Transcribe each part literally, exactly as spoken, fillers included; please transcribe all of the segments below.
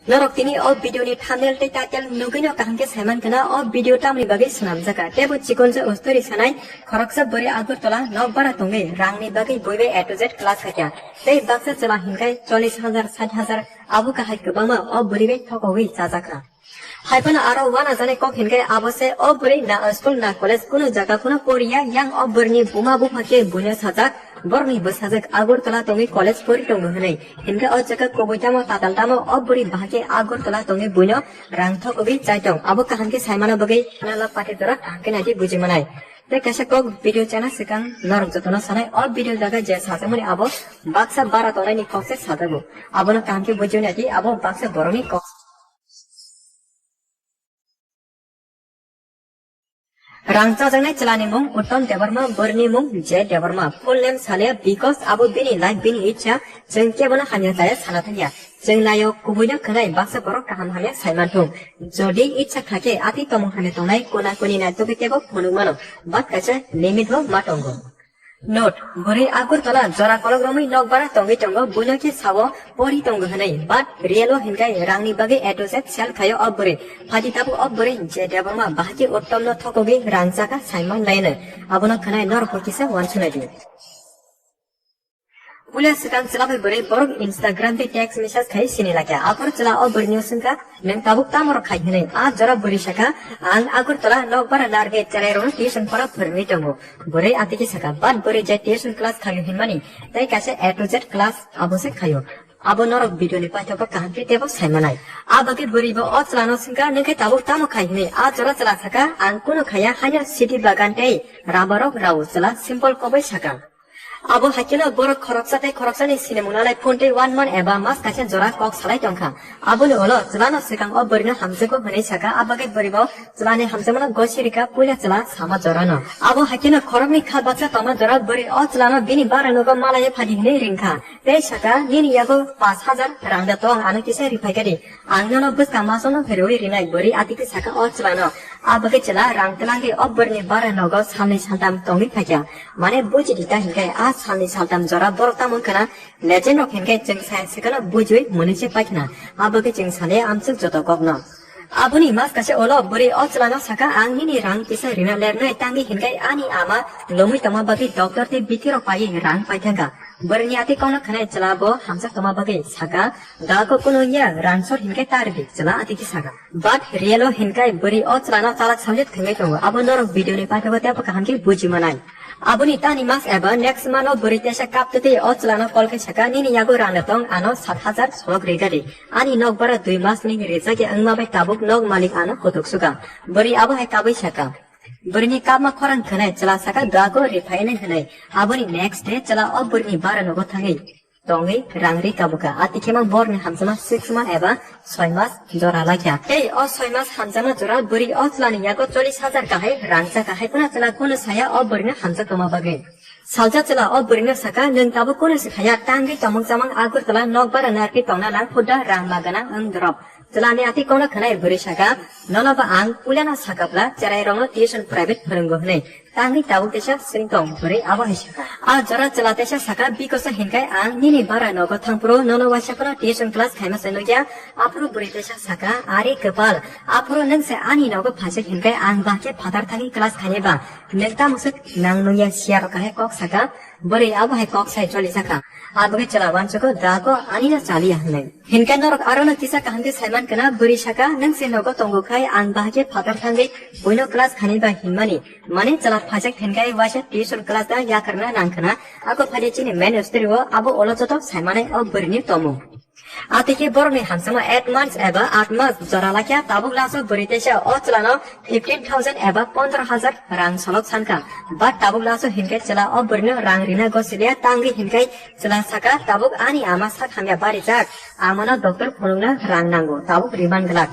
Norok tini o video ni thumbnail tei title nugwino kaham khe saiman khna o video tamni bagwi swnamjak kha. Tebo chikonsa ustori sanai khoroksa bwrwi Agartala nok bara tongwi rangni bagwi buibai A to Z class khaikha. Tei baksa chwla hinkhai chollish hajar, sait hajar abo kahai kwbangma o bwrwi bai thokogwi chajak kha. Haiphano aro uanajaknai kok hinkhai abo se o bwrwi na school na college kunu jaga kheno poriya, yang o bwrwini buma bupha khe buino sajak, borokni bwsajwk Agartala tongwi college pori tongo hwnwi. Hinkhe o jaga kubui tamo tatal tamo o bwrwi bahai khe Agartala tongwi buino rang thokogwi chai tong. Abo kaham khe saimano bagwi channel o pate jora kaham khe naidi buji manai. Tei kaisa kok video chana swkang norok jotono sanai o video jaga je sajakmani abo baksa bara tongnaini kok se sajago. Abono kaham khe buji naidi abo baksa borokni kok. Rang chajaknai chwlani mung Uttam Debbarma, bwrwini mung J Debbarma. Full name saliya because abo bini life, bini ichha, chwng kebono hamya chaya sana thangya. Chwng nayo kubuino khwnai baksa borok kaham hamya saimanthung. Jodi ichha khakhe atwi tomung hamya tongnai kona koni naitugwi tebo phunuk mano, but kaisa limit bo ma tongo. Note, bwrwi Agartala jora kolok romwi nok bara tongwi tongo, buino khe sao pori tongo hwnwi, but real o hinkhai rangni bagwi A to Z sell khaio o bwrwi. Phadi tabuk o bwrwi J Debbarma bahai khe Uttam no thokogwi rang chakha saiman laino. Abono khwnai norok bo kisa uansuknai di. Puila swkang chwla bai bwrwi borok Instagram tei text message khai sini lakha. Aphuru chwla o bwrwino swngkha, "Nwng tabuk tamo rok khai?" hwnwi. A jora bwrwi sakha, "Ang Agartala nok bara narwgwi chwrairokno tuition pora phwrwngwi tongo." Bwrwi atwikhe sakha, "But bwrwi je tuition class khaio hinmani, tei kaisa A to Z class abo se khaio." Abo norok video ni paithago kaham khe tebo saimanai. A bagwi bwrwi bo o chwlano swngkha, "Nwng khe tabuk tamo khai?" hwnwi. A jora chwla sakha, "Ang kunu khaya, haino sidi bagan tei rubber rok rao," chwla simple kok bai sakha. Abo hai kheno borok khoroksa tei khoroksani sinimung nalai phone tei one month eba mas kaisa jora kok salai tongkha. Aboni ulo chwlano swkang o bwrwino hamjakgo hwnwi sakha, a bagwi bwrwi bo chwlani hamjakmano gosi rikha puila chwla sama jorano. Abo hai kheno khoroknwi kha baksa tongma jora bwrwi o chwlano bini bara nogo malaiwi phadi hwnwi ringkha. Tei sakha, "Nini yago pash hajar rang da tong, ano kisa riphai kha di. Ang nono bwskang masono phaireui rinai," bwrwi atwikhe sakha o chwlano. A bagwi chwla rang twlangwi o bwrwini bara nogo salnwi saltam tongwi phaikha. Mane buji di ta hinkhai a salnwi saltam jora borok tamo wngkhana legend rok hinkhai chwng sai swkano bujiui mwnwi se paikhna. A bagwi chwng sale amswk joto kokno. Aboni mas kaisa ulo bwrwi o chwlano sakha, "Ang nini rang kisa rina lernai tangwi hinkhai ani ama lomwi tongma bagwi doctor tei bithi rok paiwi rang paithangkha." Bwrwini atwi kokno khwnai chwla bo hamjak tongma bagwi sakha, "Dago kunu ya, rang sor hinkhai ta rwdi," chwla atwikhe sakha. But real o hinkhai bwrwi o chwlano chalak samjak thwngwi tongo. Abo norok video ni paithago tei bo kaham khe buji manai. Aboni tani mas eba next month o bwrwi teisa kaptwi o chwlano call khe sakha, "Nini yago rang da tong, ano sat hajar solok rida di. Ani nok bara dui mas ni rijak ya wngma bai tabuk nok malik ano kutuk suka." Bwrwi abo hai kabui sakha. Bwrwini kapma khorang khwnai chwla sakha, "Dago riphai nai," hwnwi. Aboni next day chwla o bwrwini bara nogo thangwi tongwi rang ri kabukha. Atwikhe mang borni hamjakma six month eba soi mas jora laikha. Tei o soi mas hamjakma jora bwrwi o chwlani yago chollish hajar kahai rang chakha. Hai phano chwla kunu saya o bwrwino hamjak tongma bagwi. Salsa chwla o bwrwino sakha, "Nwng tabuk kunu se khaya, tangwi tomok chamang Agartala nok bara narwgwi tongna nang, huda rang ma gwnang wng drop." Chwlani atwi kokno khwnai bwrwi sakha, "Nono ba ang puilano sakha bwla, chwrairokno tuition private phwrwngo," hwnwi. Tangwi tabuk teisa swng tong, bwrwi abo hai sakha. A jora chwla teisa sakha, "Bikosa hinkhai ang nini bara nogo thangphuru nono waisa phano tuition class khaima se nukya." Aphuru bwrwi teisa sakha, "Are kwpal, aphuru nwng se ani nogo phaijak hinkhai ang bahai khe phatar thangwi class khainai ba? Nwng tamo swk nang nungya?" Siya rok hai kok sakha, bwrwi abo hai kok sai choli sakha. Aboni chwla uansugo, "Dago ani no chaliya," hwnwi. Hinkhe norok aro no kisa kaham khe saiman khna, bwrwi sakha, "Nwng se nogo tongo khai ang bahai khe phatar thangwi buino class khainai ba hinmani. Mane chwla phaijak hinkhai waisa tuition class da yakarna nang khna, ako phaidi chini main story o abo ulo joto saimanai o bwrwini tomung." Atwikhe borokni hamjakma eight months eba eight months jora lakha, tabuk last o bwrwi teisa o chwlano fifteen thousand eba pondro hajar rang solok sankha. But tabuk last o hinkhe chwla o bwrwino rang rina gosiliya, tangwi hinkhai chwla sakha, "Tabuk ani ama sak hamya barijak, amano doctor phunukna rang nango, tabuk riman glak."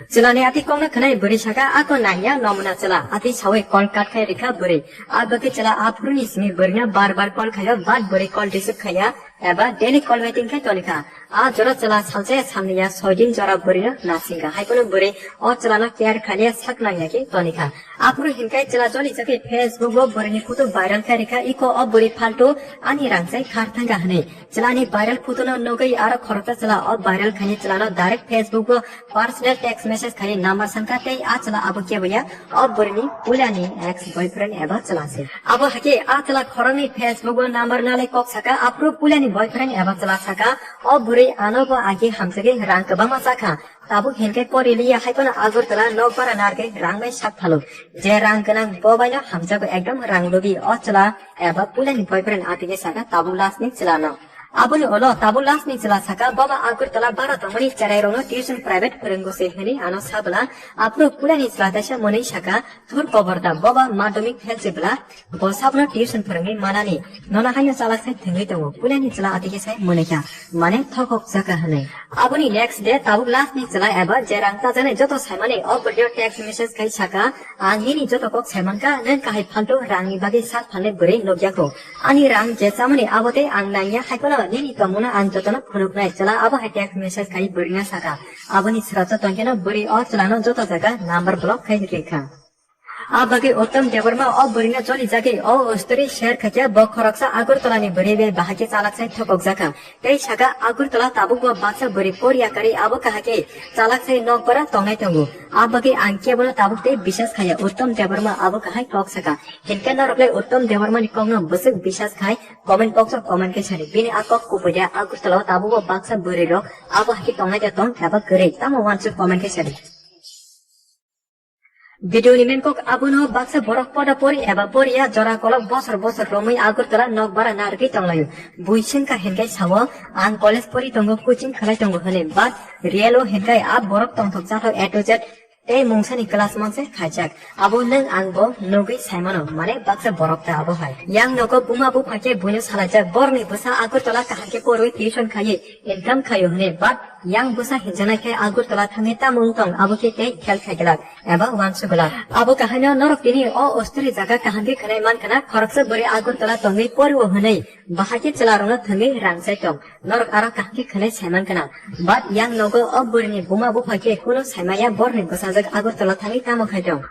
Chwlani atwi kokno khwnai bwrwi sakha, "Ako nangya nomuna chwla," atwi sawi call cut khai rikha bwrwi. Abagwi chwla aphuruni simi bwrwino bar bar call khaio, but bwrwi call receive khaiya. eba daily call waiting khe tonikha. A jora chwla salsa salniya soidin jora bwrwino nasingkha. Haiphano bwrwi o chwlano care khaliya sak nangya khe tonikha. Aphuru hinkhai chwla joli jagwi Facebook o bwrwini photo viral khairikha, iko o bwrwi phalto ani rang sai khar thangkha hwnwi. Chwlani viral photo no nugwi aro khoroksa chwla o viral khaini chwlano direct Facebook o personal text message khai number sankha tei a chwla abo keboya o bwrwini puilani ex boyfriend eba chwla se. Abo hakhe a chwla khoroknwi Facebook o number nalai kok saka, aphuru puilani boyfriend eba chwla saka, o bwrwi ano bo agi hamjagwi rang kwbangma chakha. Tabuk hinkhe pori liya haiphano Agartala nok bara nargwi rang bai sak phalo. Je rang gwnang bo baino hamjago, ekdom rang lobi o chwla eba puilani boyfriend atige saka tabuk last ni chwlano. Aboni ulo tabuk last ni chwla saka, boba Agartala bara tongmani cherai rokno tuition private phwrwnggo se hwnwi ano sabwla, aphuru puilani chwla teisa mwnwi saka, thur koborda boba madhyamik fail se bwla, bo sabno tuition phwrwngwi manani, nono haino chalak sai thwngwi tongo, puilani chwla atige sai mwnwi kha, mane thokok chaka hwnwi. Aboni next day tabuk last ni chwla eba je rang chajaknai joto saimani o bwrwino text message khai saka, ang nini joto kok saimankha, nwng kahai phalto rangni bagwi sak phalnai bwrwi nukya kho. Ani rang je chamani abo tei ang nangya, haiphano nini tongmungno ang jotono phunuknai. Chwla abo hai text message khai bwrwino saka. Aboni srapsa tongkheno bwrwi o chwlano joto jaga number block khai rikha. A bagwi Uttam Debbarma o bwrwino joli jagwi o story share khaikha, bo khoroksa Agartala ni bwrwi bai bahai khe chalak sai thokok jakha. Tei saka Agartala tabuk bo baksa bwrwi poriya karwi abo kahai khe chalak sai nok bara tongnai tongo. A bagwi ang kebono tabuk tei bisas khaiya Uttam Debbarma abo kahai kok saka. Hinkhe norok le Uttam Debbarma ni kokno bwswk bisas khai comment box o comment khe sadi. Bini a kok kubuida Agartala o tabuk bo baksa bwrwi rok abo hai khe tongnai de tong eba kwrwi tamo uansuk comment khe sadi. Video ni main kok abono baksa borok poda pori eba poriya jora kolok bosor bosor romwi Agartala nok bara narwgwi tonglaio. Bui swngkha hinkhai sao, ang college pori tongo, coaching khlai tongo hwnwi, but real o hinkhai a borok tongthok chathok A to Z tei mungsani class manse khaijak. Abo nwng ang bo nugwi saimano, mane baksa borok ta abo hai. Yang nogo buma bupha khe buino salaijak, borokni bwsa Agartala kaham khe porwi tuition khaiwi income khaio hwnwi, but yang bwsa hinjanai khe Agartala thangwi tamo wng tong abo khe tei khel khai glak eba uansuk glak. Abo kahaino norok tini o osturi jaga kaham khe khwnai mankha na, khoroksa bwrwi Agartala tongwi porio hwnwi bahai khe chwla rokno thangwi rang chai tong. Norok aro kaham khe khwnai saiman gwnang. But yang nogo o bwrwini buma bupha khe kunu saimaya, borni bwsajwk Agartala thangwi tamo khai tong.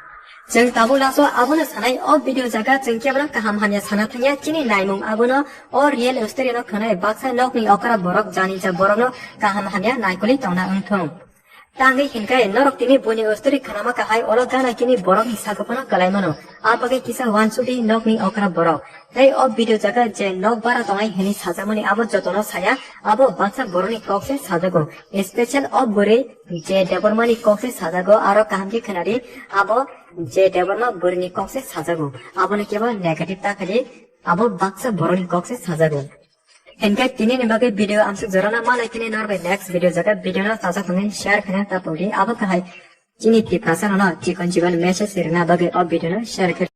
Chwng tabuk laso abono sanai, o video jaga chwng kebono kaham hamya sana thangya, chini naimung abono o real story no khwnai baksa nokni okra borok jani ja borokno kaham hamya naikolwi tongna wngthung. Tangwi hinkhai norok tini buini story khanama kahai olo gana kini borokni sakhuphano kwlai mano. A bagwi kisa uansukdi nokni okra borok. Tei o video jaga je nok bara tongnai hwnwi sajakmani abo jotono saya, abo baksa borokni kok se sajago. Special o bwrwi je Debbarmani kok se sajago, aro kaham khe khwnadi abo je Debbarma bwrwini kok se sajago. Abono kebo negative ta khaidi, abo baksa borokni kok se sajago. Hinkhe tini ni bagwi video amsuk jorana malai tini norbai next video jaga video no sajak tongwi share khaina ta pudi abo kahai chini Tiprasa no chikon chikon message rina bagwi o video no share khe.